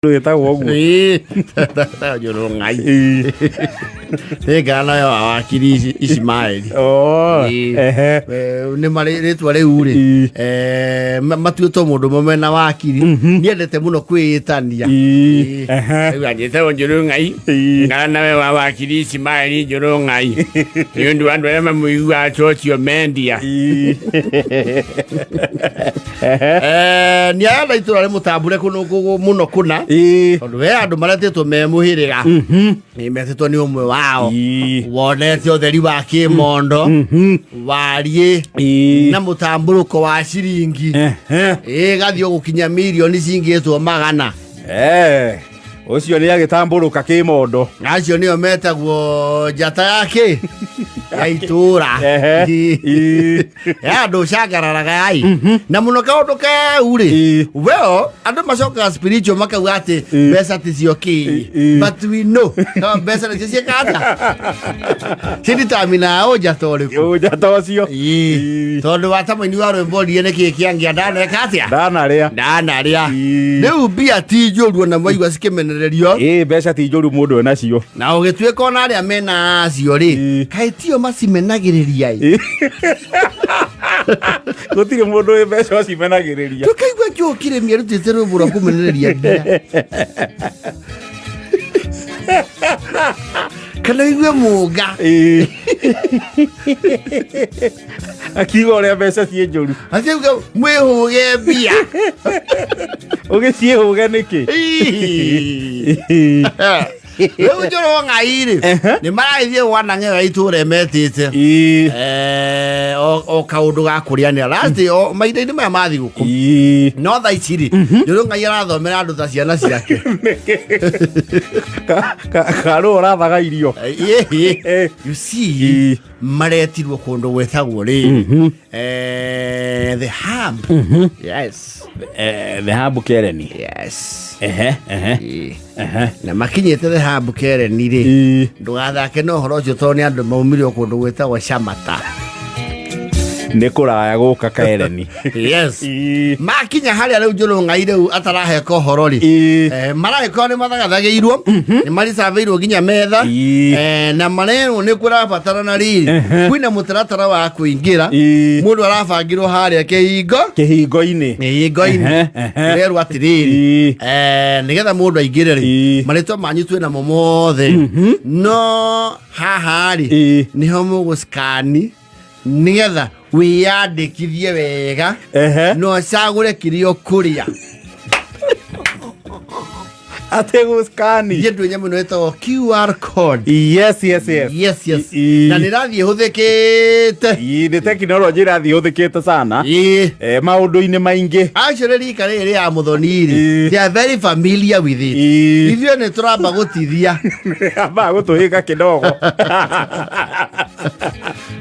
Wĩtagwo ũguo. Ĩĩ, Njũrũ Ngai. Nĩ nayo wa wakiri Ismaeli. Oh, Ĩĩ. ehe. Nĩ marĩ rĩtwa rĩu rĩ, matuĩtwo mũndũ ũmwe mena wakiri niendete mũno kwĩĩtania. Ehe. Rĩu anjĩtagwo Njũrũ Ngai. Ngara nawe wa wakiri Ismaeli Njũrũ Ngai, nĩ ũndũ wa andũ arĩa mamũiguaga cocio mendia. Nĩ aya na itũra rĩ mũtambũre mũno kũna, tondũ we andũ maretĩtwo me mũhĩrĩga, nĩ metĩtwo nĩ ũmwe wao wonete ũtheri wa kĩmondo, wariĩ na mũtambũrũko wa ciringi ĩgathiĩ gũkinya mirioni cingĩtwo magana. Eh, ũcio nĩ agĩtambũrũka kĩmondo. Acio nĩo metagwo njata ya kĩ ya itũra. Ya andũ cangararaga ai na mũno kaũndũ kau rĩ. Well, andũ macokaga spiritual makauga atĩ mbeca ticio kĩ, but we know no mbeca nĩcio ciĩkaga ciditamina ũnjata ũrĩkũ. Ũnjata ũcio. Tondũ wa ta mũini wa rwĩmbo rie nĩkĩ kĩangĩa ndaneka atĩa? Ndanarĩa. Ndanarĩa. Rĩu mbia ti njũru ona mwaigua cikĩmenererio. Ĩĩ, mbeca ti njũru mũndũ enacio. Na ũgĩtuĩka ona arĩa mena acio rĩ, kaĩ tio macimenagĩrĩria ĩ? Gũtirĩ mũndũ wĩ mbeca ũcimenagĩrĩria. Tũkaigua njũũ kĩrĩmi arutĩte rwĩmbo rwa kũmenereria mbia, kana ũigue mũnga. Akiuga ũrĩa mbeca ciĩ njũru. Akiuga mwĩhũge mbia. Ũgĩciĩhũge nĩkĩ? Rĩu njũrũ Ngai rĩ, nĩ maragĩthiĩ gwana ng'eo ya itũra ĩmetĩte. O kaũndũ ga kũrĩanĩra last o mahinda-inĩ maya ma thigũkũ. No thaa ici rĩ, njũrũ Ngai arathomera andũ ta ciana ciake. Karũ ũrathaga irio. Ĩĩ. You see, maretirwo kũndũ gwĩtagwo rĩ the Hub, yes. The Hub Kereni. Yes. Ehe, ehe. Ĩĩ. Ehe. Na makinyĩte The Hub Kereni rĩ, ndũgathake na ũhoro ũcio tondũ nĩ andũ maumire o kũndũ gwĩtagwo Camata. Nĩ kũraya gũka Kereni. Yes. Makinya harĩa rĩu njũrũ Ngai rĩu ataraheka ũhoro rĩ, maragĩkorwo nĩ mathagathagĩirwo, nĩ maricabĩirwo nginya metha. Na marerwo nĩ kũrabatarana rĩrĩ, kwĩna mũtaratara wa kũingĩra. Mũndũ arabangirwo harĩa kĩhingo Kĩhingo-inĩ. Kĩhingo-inĩ. Ehe, ehe. Ũrerwo atĩrĩrĩ, nĩgetha mũndũ aingĩre rĩ, marĩtwa manyu twĩ namo mothe, no haha rĩ, nĩho mũgũskani nĩgetha wĩyandĩkithie wega na ũcagũre kĩrĩa ũkũrĩa. Atĩ gũskani. Thiĩ ndũ nyamũ ĩno ĩtagwo QR code. Yes. Yes. Na nĩ ĩrathiĩ ĩhũthĩkĩte. Ii, nĩ tekinoronjĩ ĩrathiĩ ĩhũthĩkĩte sana. Maũndũ-inĩ maingĩ. Actually rika rĩrĩ rĩa mũthoni rĩ, they are very familiar with it. Ithuĩ nĩ tũramba gũtithia. Ambaga gũtũhĩga kidogo.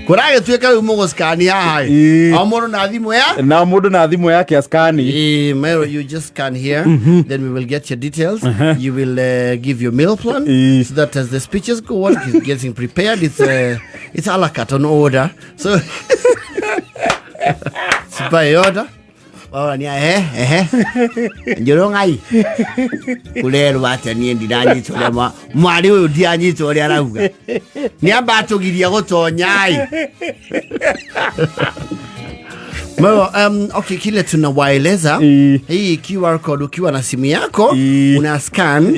Kũragĩtuĩka rĩu mũgũskani haha ĩ. O mũndũ na thimũ ya Na mũndũ na thimũ yake askani. Mero, you just scan here, then we will get your details. You will give your meal plan so that as the speeches go on, he's getting prepared. It's a la carte on order. So it's by order. Waora nĩ ehe ehe njũrũ Ngai kũrerwo atĩa? Niĩ ndiranyita ũrĩa mwarĩ ũyũ, ndiranyita ũrĩa arauga. Nĩ amba atũgiria gũtonya-ĩ. Well, okay, kile tunawaeleza, hii QR code ukiwa na simu yako, una scan,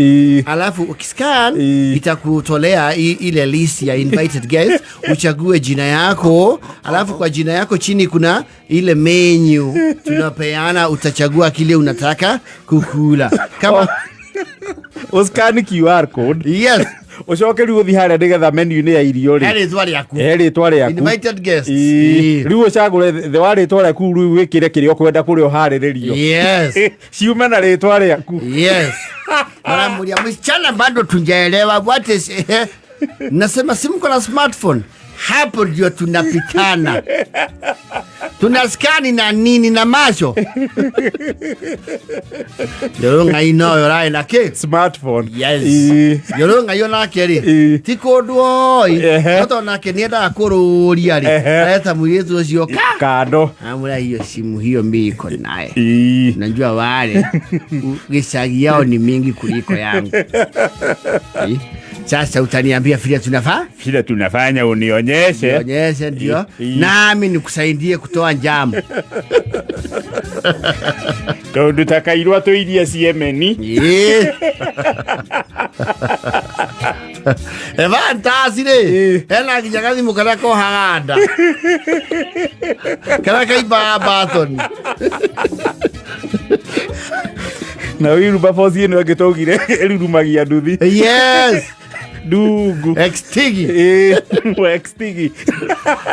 alafu ukiscan itakutolea ile list ya invited guests, uchague jina yako, alafu kwa jina yako chini kuna ile menu tunapeana, utachagua kile unataka kukula kama Ũscan QR code. Ũcoke rĩu ũthiĩ harĩa nĩgetha menu-inĩ ya irio rĩ, He rĩtwa rĩaku. He rĩtwa rĩaku. Invited guests. Rĩu ũcagũre thĩ wa rĩtwa rĩaku, rĩu wĩkĩre kĩrĩa ũkwenda kũrĩa ũharĩrĩrio. Ciume na rĩtwa rĩaku. Yes. Wanamulia msichana bado tujaelewa what is, nasema si mko na smartphone? Hapo ndio tunapitana. Tunaskani na nini na macho. Njoro noyo rai na kä Smartphone. Yes. Njoro ngai onake rĩ ti kũndũ oi no tondũ nake nĩendaga kũrũria rĩ areta mũirĩtu ũcio ka Kando. Amwĩra hiyo simu hiyo mi iko naye. Najua wale gĩcagi yao ni mingi kuliko yangu. Sasa utaniambia vile tunafaa? Vile tunafanya unionyeshe. Nionyeshe ndio. Nami nikusaidie kutoa njamu. Tondu takairwa tuirie ciemeni. Evantasi rĩ hena nginya gathimũ karĩa kohaga nda karĩa kaimbaga batoni. Na Wilberforce ĩno ĩngĩ twaugire ĩrurumagia nduthi. Yes. Ndungu. Extigi. Extigi.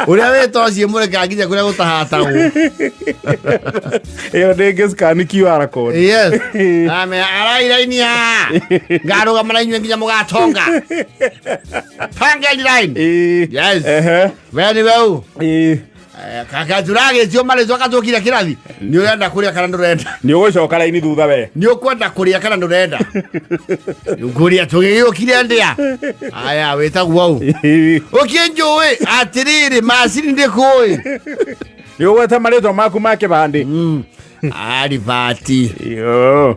Ũrĩa wĩta ũcio mũreka nginya kũrĩa gũtahatagwo. Ĩyo ndĩngĩ scan QR code. Yes. Ame arairaini haha. Ngarũgama na inyuĩ nginya mũgatonga. Pangeni line. Yes. We nĩ weu. Kaka turagĩtio marĩtwa gatũkire kĩrathi. Nĩ ũrenda kũrĩa kana ndũrenda? Nĩ ũgũcoka raini thutha we. Nĩ ũkwenda kũrĩa kana ndũrenda? Kũrĩa tũgĩgĩũkire ndĩa. Aya wĩtagwo ũ? Ũkĩnjũĩ atĩrĩrĩ macini ndĩkũĩ. Nĩ ũgweta marĩtwa maku ma kĩbandĩ. Aribati. Yo.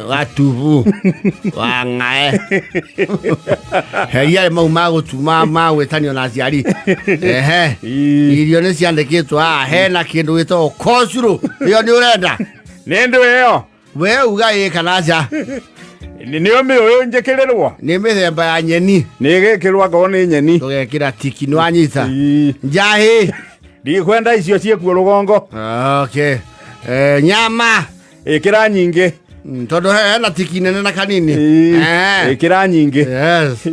Watubu. Wang'ae. Heria mau magũtuma magwĩtanio na aciari. Ehe. Irio nĩ ciandĩkĩtwo haha hena kĩndũ gĩtagwo kosurũ. Ĩyo nĩ ũrenda? Nĩ ndũ ĩyo. We uga ĩ kana aca. Nĩ ũmĩũĩ njĩkĩrĩrwo? Nĩ mĩthemba ya nyeni. Nĩ ĩgĩkĩrwo angorwo nĩ nyeni. Tũgekĩra tiki nĩ wanyita. Njahĩ. Ndikwenda icio ciĩkuo rũgongo. Okay. Nyama. Ĩkĩra nyingĩ. Tondũ hena tiki nene na kanini. Ĩkĩra nyingĩ. Yes.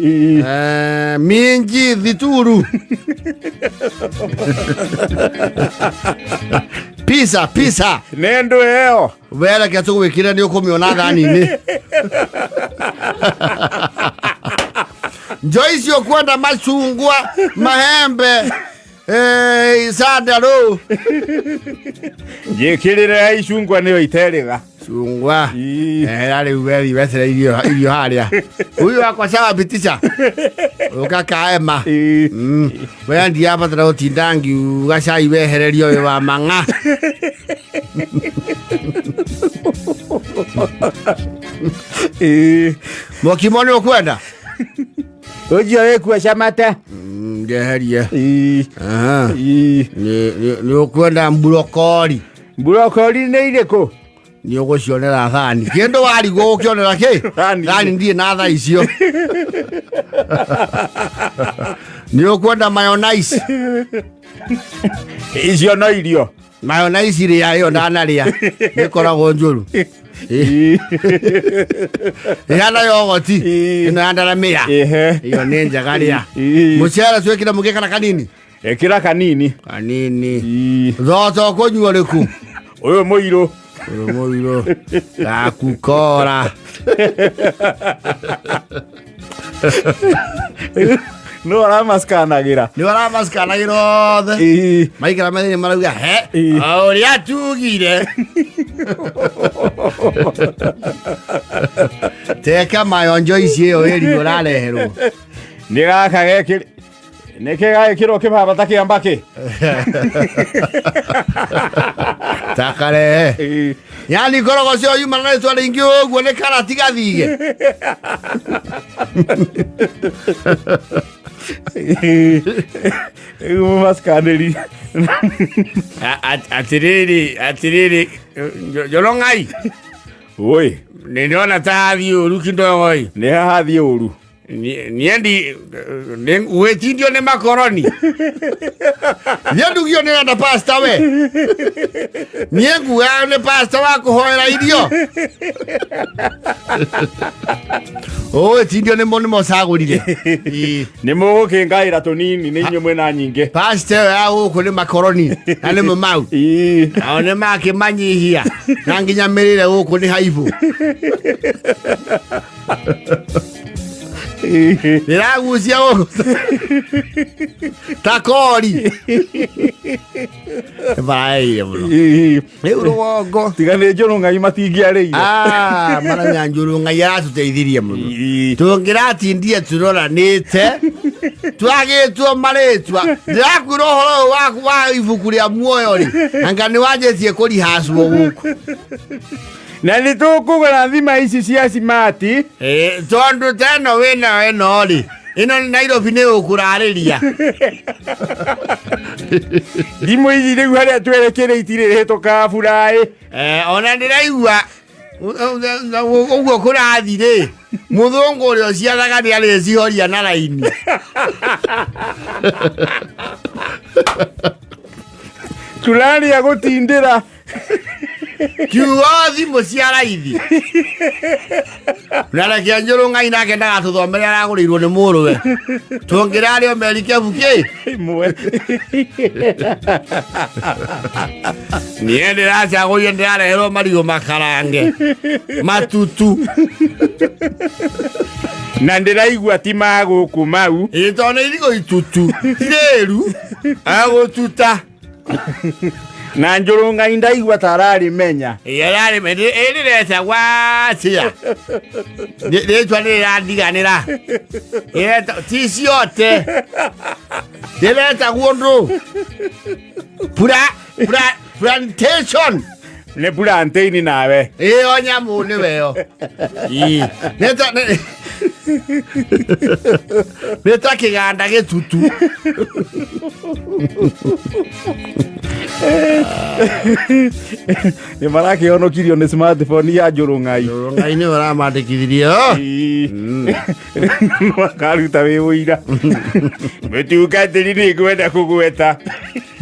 Minji thituru. Pizza, pizza. Nĩ ndũ ĩyo. Wera reke tũgwĩkĩre nĩ ũkũmĩona thani-inĩ. Njo icio kwenda macungwa, mahembe, sandarũ. Njĩkĩrĩre icungwa nĩyo iterĩga. Cungwa. Rĩu wethi wetere irio harĩa. Huyu wakwa cawapitisha. Ũka kaema. We ndiabatara gũtinda ngiuga cai wehererio ũyũ wa mang'a. Mokimo nĩ ũkwenda? Ũcio wĩkua camata. Njeherie. Nĩ ũkwenda mburokori? Mburokori nĩ irĩkũ? Nĩ ũgũcionera thani. Kĩndũ warigwo ũkĩonera kĩ? Thani ndirĩ na thaa icio. Nĩ ũkwenda mayonnaise? Icio no irio. Mayonnaise rĩa ĩyo ndanarĩa. Nĩkoragwo njũru. Ĩhana yogoti. Ĩno ya ndaramĩa. Ĩyo nĩ njega rĩa. Mũcere twĩkĩre mũgĩ kana kanini? Ĩkĩra kanini. Kanini. Thota ũkũnyua ũrĩkũ? Ũyũ mũirũ. Ũyũ mũirũ. Gakukora. No aramaskanagĩra. Nĩ aramaskanagĩra othe. Maikara methĩinĩ marauga he ũrĩa tugire. Teka mayonjo ici ĩyo ĩrigũ ũrareherwo. Nĩ gaka gekĩrĩ nĩkĩ gagĩkĩrwo kĩbaba ta kĩa mbakĩ? Takarehe. Yani korogocio yumana na rĩtwa rĩingĩ ũguo nĩ karati gathige. Rĩu maskanĩri. Atĩrĩrĩ, atĩrĩrĩ, Njorong'ai. Oi. Nĩ ndĩrona ta hathiĩ ũru kidogo ĩ. Nĩ hathiĩ ũru. Niendi gwĩtindio nĩ makoroni. Niĩ ndugio nĩrenda pasta we. Niĩ ngugaga nĩ pasta wa kũhoera irio. Ũgwĩtindio nĩmo nĩmo cagũrire. Nĩ mũgũkĩngaĩra tũnini nĩ inyuĩ mwĩna nyingĩ. Pasta ĩyo ya gũkũ nĩ makoroni na nĩmo mau. Nao nĩ makĩmanyihia na nginya mĩrĩre gũkũ nĩ haibũ. Ndĩragucia gũkũ. Takori maraĩire mũno. Rĩu rũgongo Tiga nĩ njũrũng'ai matingĩarĩire. Ah, maramenya njũrũng'ai aratũteithirie mũno. Tũngĩratindie tũroranĩte twagĩtwo marĩtwa, ndĩrakwĩra ũhoro ũyũ wa ibuku rĩa muoyo rĩ, anga nĩ wanjĩtie kũrihacwo gũkũ. Na nĩ tũkũgũra thima ici cia cimati. Tondũ ta ĩno wĩnayo ĩno rĩ, ĩno Nairobi nĩ ũkũrarĩria. Thimũ ici rĩu harĩa twerekeire itirĩ hĩtũkaga buraĩ. Ona ndĩraigua ũguo kũrathi rĩ, mũthũngũ ũrĩa ũciaraga nĩ arĩcihoria na raini. Tũraria gũtindĩra. Kiugo thimũ cia raithi. Na reke njũrũng'ai nake ndagatũthomere aragũrĩirwo nĩ mũrũwe. Tũngĩrarĩ o merikebu kĩ? Ĩmwe. Niĩ ndĩracagũrire ndĩrareherwo marigũ makarange matutu. Na ndĩraigua ti ma gũkũ mau. Ĩ tondũ nĩ irigũ itutu tirĩru agũtuta. Na njũrũng'ai ndaigua ta ararĩmenya. Ĩrĩretagwa atĩa? Rĩtwa nĩrĩrandiganĩra. Ti ciote. Rĩretagwo ndũ? Plantation. Nĩ plantain nawe. Ĩyo nyamũ nĩwe yo. Nĩ ta kĩganda gĩtutu. Nĩ marakĩhonokirio nĩ smartphone ya njũrũng'ai. Njũrũng'ai nĩwe ũramandĩkithirie. Makaruta wĩ ũira. Mũtungatĩri nĩ ngwenda kũgweta.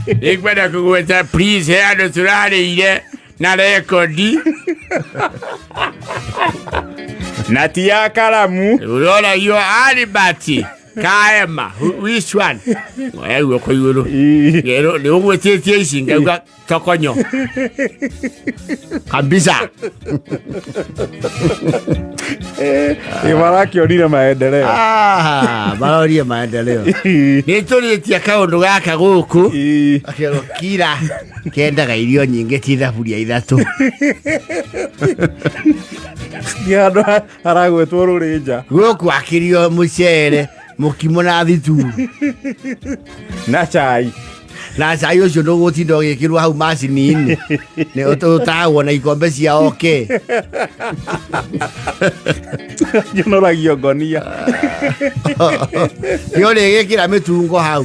Nĩngwenda kũgweta please, he andũ tũrarĩire na rekondi. Na ti ya karamu. Ũroragio Albert Kaema, which one? Oya guoko igũrũ. Nĩ ũgwĩtĩtie ici ngauga tokonyo kabisa. Ĩ marakĩonire maendeleo. Ah, marorie maendeleo. Nĩ tũrĩtie kaũndũ gaka gũkũ. Akĩrwo kira kendaga irio nyingĩ ti thaburia ithatũ. Ti handũ haragwetwo rũrĩnja. Gũkũ akĩrio mũcere, mũkimo na thituru. Na cai. Na cai ũcio ndũgũtinda ũgĩkĩrwo hau macini-inĩ. Nĩ ũtagwo na ikombe cia oke. Nyonoragio ngonia. Nĩ ũrĩgĩkĩra mĩtungo hau.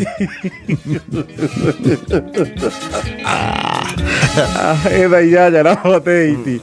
Ĩ thaa 8:48.